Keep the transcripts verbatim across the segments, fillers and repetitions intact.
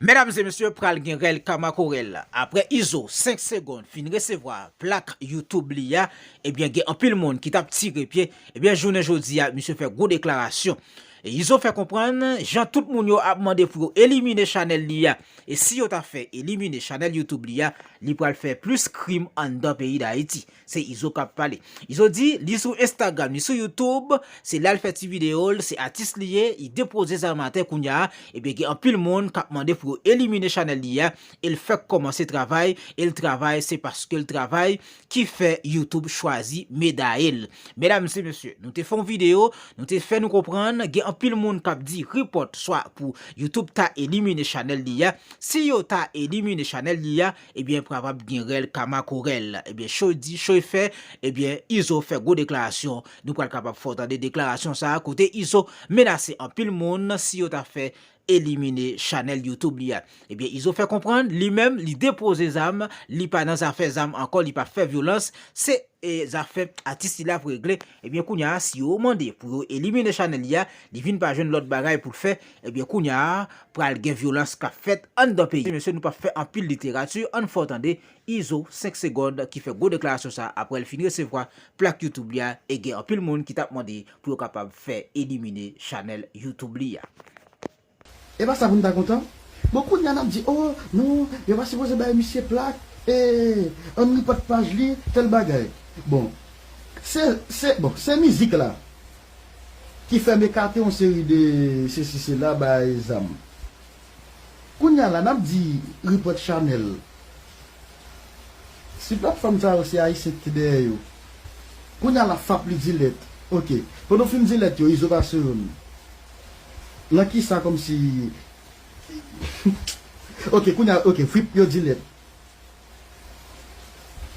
Medam e mesye, pral gen rèl ka makorèl. Apre Izo senk segonn fin resevwa plak YouTube li a, ebyen gen anpil moun ki t ap tire pye. Ebyen jounen jodi a, misye fè gwo deklarasyon. E Izo fè konprann, jan tout moun yo ap mande pou yo elimine chanèl li a, e si yo ta fè elimine chanèl YouTube li a, li pral fè plis krim anndan peyi Dayiti. Se Izo k ap pale. Izo di, li sou Instagram, li sou YouTube, se la l fè ti videyo l, se atis li ye, li depoze zam atè kounye a, ebyen gen anpil moun k ap mande pou yo elimine chanèl li a, e l fèk kòmanse travay, e l travay, se paske l travay ki fè YouTube chwazi medaye l. Medam e mesye, nou te fè yon videyo, nou te fè nou konprann, gen anpil moun k ap di report swa pou YouTube ta elimine chanèl li a. Si yo ta elimine chanèl li a, ebyen, pral gen rèl ka makorèl. Ebyen, cho di, cho fè, ebyen, Izo fè gwo deklarasyon. Nou pral kapab fè w tande deklarasyon sa a, kote Izo menase anpil moun si yo ta fè elimine chanèl YouTube li a. Ebyen, Izo fè konprann, li menm, li depoze zam, li pa nan zafè zam ankò, li pa fè vyolans. Se e zafè atis li la pou regle. Ebyen, kounye a, si yo mande pou yo elimine chanèl li a, li vin pa jwenn lòt bagay pou l fè, ebyen, kounye a, pral gen vyolans k ap fèt anndan peyi. Mesye, nou p ap fè anpil literati, ann fè w tande Izo senk segonn ki fè gwo deklarasyon sa a apre l fin resevwa plak YouTube li a, e gen anpil moun ki t ap mande pou yo kapab fè elimine chanèl YouTube li a. E pa sa pou n ta kontan? Bon, kounye a n ap di, oh, non, yo pa sipoze bay misye plak, e, ann report paj li, tèl bagay. Bon, se, se, bon, se mizik la ki fè m ekate yon seri de sesi sela, bay zam. Kounye a la, n ap di report chanèl. Si platfòm sa yo se Ayisyen ki te dèyè yo, kounye a la, fap li delete. Ok. Pandan w fin delete yo, Izo pase youn. Nan kisa kòmsi. Ok, kounye a, ok, fwip, yo delete.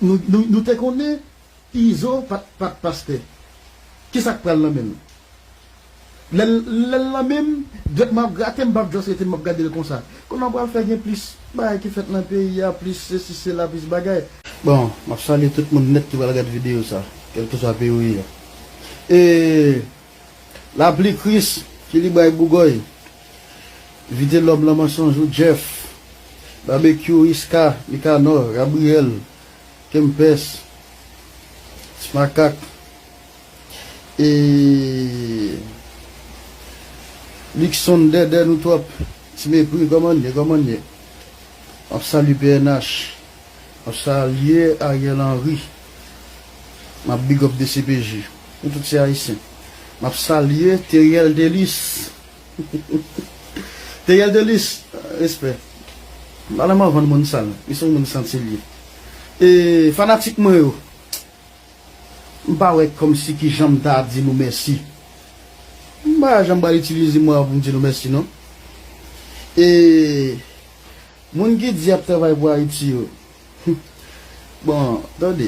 Nou, nou, nou te konnen Izo pa t, pa t pastè. Kisa k pral nan men l? Lè l, lè l nan men m, dwèt mwen ap grate, m p ap just rete, m ap gade l konsa. Kounye a pral fè gen plis bagay ki fèt nan peyi a, plis sesi, sela, plis bagay. Bon, m ap salye tout moun nèt ki pral gade videyo sa, kèlkeswa peyi w ye a. E Lapli Kris, Kilibray Bougòy, Vitelòm, Lan Mansonjou, Jeff, Babekyou, Iska, Nikanò, Gabriyèl, Kempès, Ti Makak, e Luckson, Dèdè, nou twòp. Ti Mepri, kòman n ye, kòman n ye? M ap salye P N H. M ap salye Ariel Henry. M ap big up D C P J. Nou tout se Ayisyen. M ap salye Teriel Delis. Teriel Delis, respè. M pa nan mwen vann moun sal. Li se yon moun santi l ye. E fanatik mwen yo, m pa wè kòmsi kijan m ta di nou mèsi. M pa janm pral itilize mo a pou m di nou mèsi, non. E moun ki di y ap travay pou Ayiti yo. Bon, tande.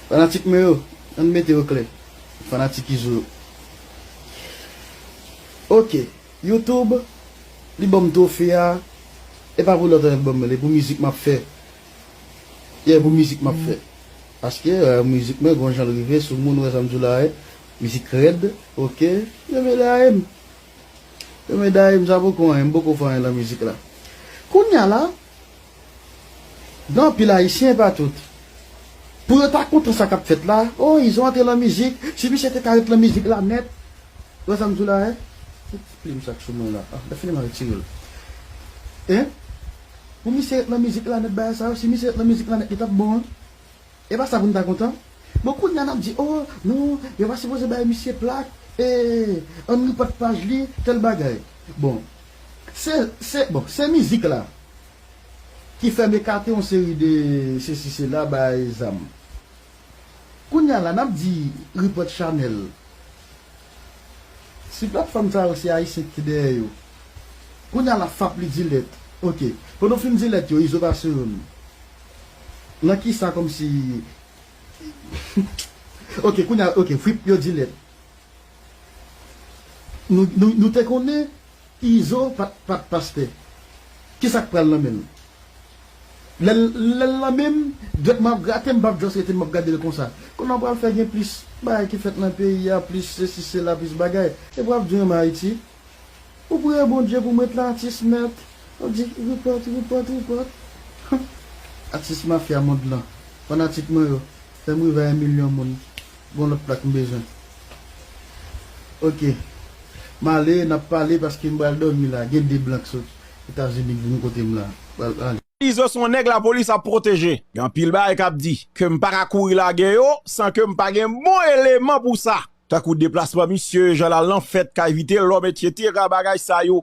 Fanatik mwen yo, ann mete yo klè. Fanatik Izo yo. Ok, YouTube, li ban m twofe a, e pa pou lòt anyen l ban m, e pou mizik m ap fè. Yeah, pou mizik m ap fè. Paske, euh, mizik mwen, gon jan l rive sou moun, ou wè sa m di w la, eh? Mizik rèd, ok. Yo mele a m. Yo mele a m, sa poko anyen, m poko fè anyen nan mizik la. Kounye a la, gen anpil Ayisyen, pa tout. Pou yo ta kontan sa k ap fèt la, oh, Izo antre nan mizik, si misye te ka ret nan mizik la nèt. Ou wè sa m di w la, eh? Plim sa k sou mwen la. Ah, lè fini m a retire l. Hein? Pou misye ret nan mizik la nèt bagay sa yo, si misye ret nan mizik la nèt, li t ap bon, hein? E pa sa pou n ta kontan? Bon, kounye a n ap di, oh, non, yo pa sipoze bay misye plak, e, ann report paj li, tèl bagay. Bon, se, se, bon, se mizik la ki fè m ekate yon seri de sesi, sela, bay zam. Kounye a la, n ap di report chanèl. Si platfòm sa yo se Ayisyen ki te dèyè yo, kounye a la, fap li delete. Ok. Pandan w fin delete yo, Izo pase youn. Nan kisa kòmsi. Ok, kounye a, ok, fwip, yo delete. Nou, nou, nou te konnen Izo pa t, pa t pastè. Kisa k pral nan men l? Lè l, lè l nan men m, dwèt mwen ap grate, m p ap just rete, m ap gade l konsa. Kounye a pral fè gen plis bagay ki fèt nan peyi a, plis sesi, sela, plis bagay. E pou ap di w renmen Ayiti. Ou priye Bondye pou m ret la, atis mèt. Ou di, repòt, repòt, repòt. Atis mafya mond lan. Fanatik mwen yo, fè m rive a yon milyon moun. Gon lòt plak m bezwen. Ok. M ale, n ap pale paske m pral dòmi la. Gen de blan k sot Etazini k vin kote m la. Pral ale. Izo se yon nèg lapolis ap pwoteje. Gen anpil bagay k ap di ke m pa ka kouri lage yo san ke m pa gen bon eleman pou sa. Tankou deplasman misye, jan l al nan fèt, kay Vitelòm, etsetera, bagay sa yo.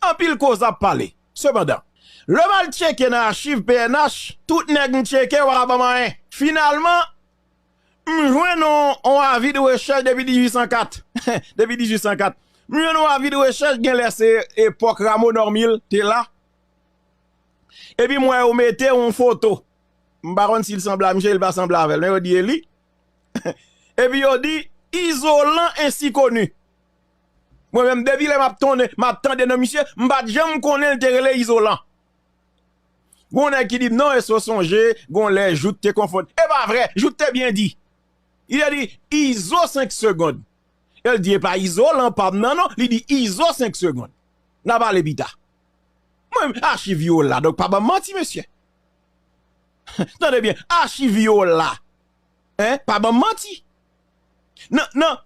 Anpil koz ap pale. Sepandan, lè m al tcheke nan achiv P N H, tout nèg m tcheke yo pa ka ban m anyen. Finalman, m jwenn yon, yon avi de rechèch depi dizuit san kat. Depi dizuit san kat. M jwenn yon avi de rechèch, genlè se epòk Rameau Normil te la. Epi m wè yo mete yon foto. M pa konn si l sanble a misye, l pa sanble avè l, men yo di e li. Epi yo di, Izolan ensi koni. Mwen menm, depi lè m ap tonnen, m ap tande non misye, m pa t janm konnen l te rele Izolan. Gon nèg ki di m, non, èske w sonje, gon lè Jout te konfonn. E pa vre, Jout te byen di. Li te di, Izo senk segonn. E l di, e pa Izolan pa m nan, non. Li di, Izo senk segonn. N a pale pita. Mwen, achiv yo la, donk pa ban m manti, mesye. Tande byen, achiv yo la. Hein? Pa ban m manti. Nan, nan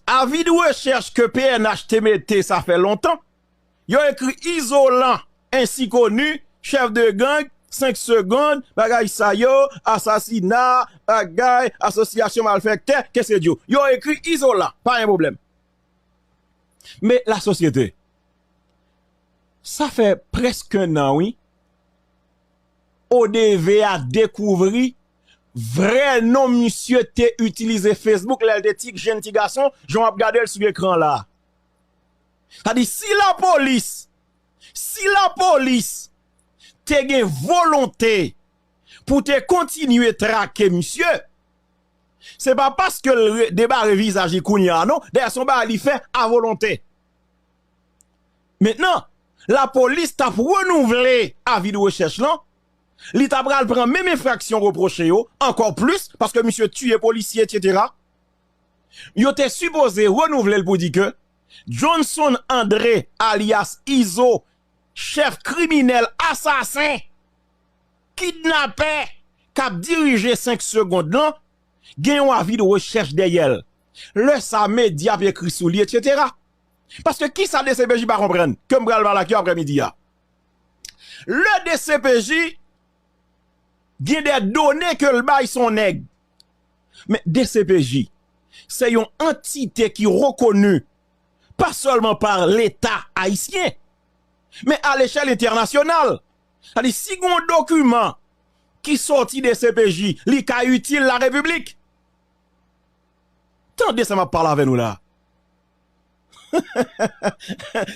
avi de rechèch ke P N H te mete, sa fè lontan, yo ekri Izolan ensi koni, chèf de gang, senk segonn, bagay sa yo, asasina, bagay, asosyasyon malfèktè, ke se Dyo. Yo ekri Izolan, pa gen pwoblèm. Men lasosyete, sa fè prèske yon an, wi, ODV a dekouvri vrè non misye te itilize Facebook lè l te ti, jenn ti gason, jan w ap gade l sou ekran la. Sa di, si lapolis, si lapolis te gen volonte pou te kontinye trake misye, se pa paske l re-, debare vizaj li kounye a, non. Dayè, se yon bagay li fè avolonte. Mentnan, lapolis t ap renouvle avi de rechèch lan, li ta pral pran menm enfraksyon repwoche yo, ankò plis, paske misye tiye polisye, etsetera. Yo te sipoze renouvle l pou di ke Johnson André, alyas Izo, chèf kriminèl, asasen, kidnapè k ap dirije senk segonn lan, gen yon avi de rechèch dèyè l. Lè sa, medya ap ekri sou li, etsetera. Paske kisa D C P J pa konprann, ke m pral pale ak yo aprèmidi a? Lè D C P J gen de done ke l bay son nèg. Men D C P J, se yon antite ki rekoni pa sèlman pa Leta ayisyen, men a lechèl entènasyonal. Sa di, si gen yon dokiman ki sòti D C P J, li ka itil larepiblik. Tande sa m ap pale avè nou la.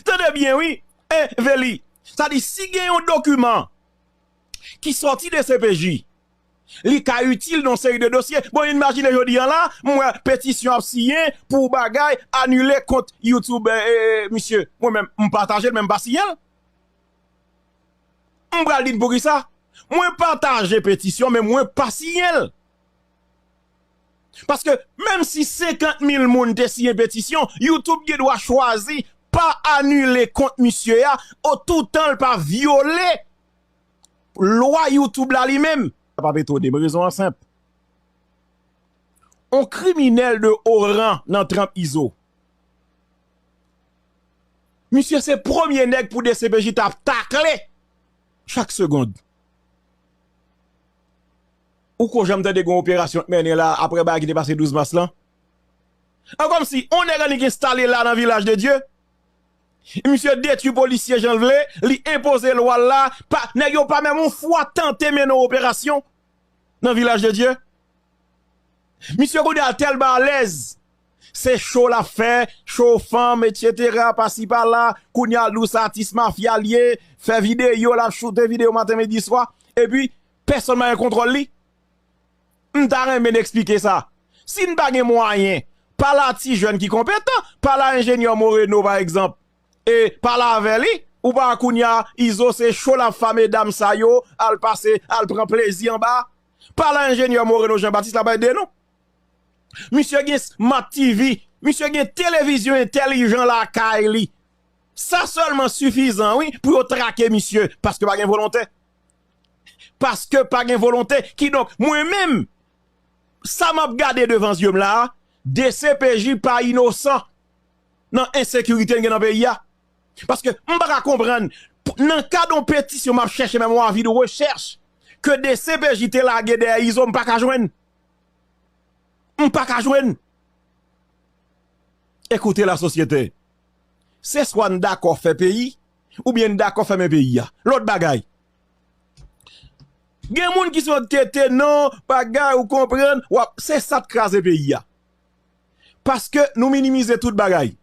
Tande byen, wi. Enveli. Sa di, si gen yon dokiman ki sòti D C P J, li ka itil nan yon seri de dosye. Bon, imajine jodi a la, m wè petisyon ap siyen pou bagay anile kont YouTube, eh, eh, misye. Mwen menm, m pataje l, men m pa siyen l. M pral di n poukisa. Mwen pataje petisyon, men mwen pa siyen l. Paske menm si senkant mil moun te siyen petisyon, YouTube gen dwa chwazi pa anile kont misye a, o toutan l pa vyole lwa YouTube la li menm. Sa p ap etone m, rezon an senp. On kriminèl de o ran nan tranp Izo. Misye se premye nèg pou D C P J t ap takle chak segonn. Ou ko janm tande gen yon operasyon k mennen la apre bagay ki te pase douz mas lan? An kòmsi, on nèg annik enstale la nan Vilaj de Dye, misye detwi polisye jan l vle, li enpoze lwa l la, pa, nèg yo pa menm yon fwa tante mennen yon operasyon nan Vilaj de Dye. Misye kounye a tèlman alèz. Se cho l ap fè, cho fanm, etsetera, pasi pala. Kounye a, Lous atis mafya l ye, fè videyo, l ap choute videyo maten, midi, swa. Epi, pèsonn pa gen kontwòl li. M ta renmen n eksplike sa. Si n pa gen mwayen, pale a ti jèn ki konpetan, pale a enjenyè Moreno, pa egzanp. E pale avè li, ou pa kounye a, Izo se cho l ap fè medam sa yo, al pase, al pran plezi anba. Pale a enjenyè Moreno Jean Baptiste, l ap ede nou. Misye gen Smart T V, misye gen televizyon entèlijan lakay li. Sa sèlman sifizan, wi, pou yo trake misye, paske pa gen volonte. Paske pa gen volonte. Kidonk, mwen menm, sa m ap gade devan zye m la a, D C P J pa inosan nan ensekirite n gen nan peyi a. Paske m pa ka konprann, nan kad yon petisyon m ap chèche menm yon avi de rechèch ke D C P J te lage dèyè Izo, m pa ka jwenn. M pa ka jwenn. Ekoute, lasosyete, se swa n dakò fè peyi, oubyen n dakò fèmen peyi a. Lòt bagay, gen moun ki sot tete non, bagay, ou konprann, w ap, se sa k kraze peyi a. Paske nou minimize tout bagay.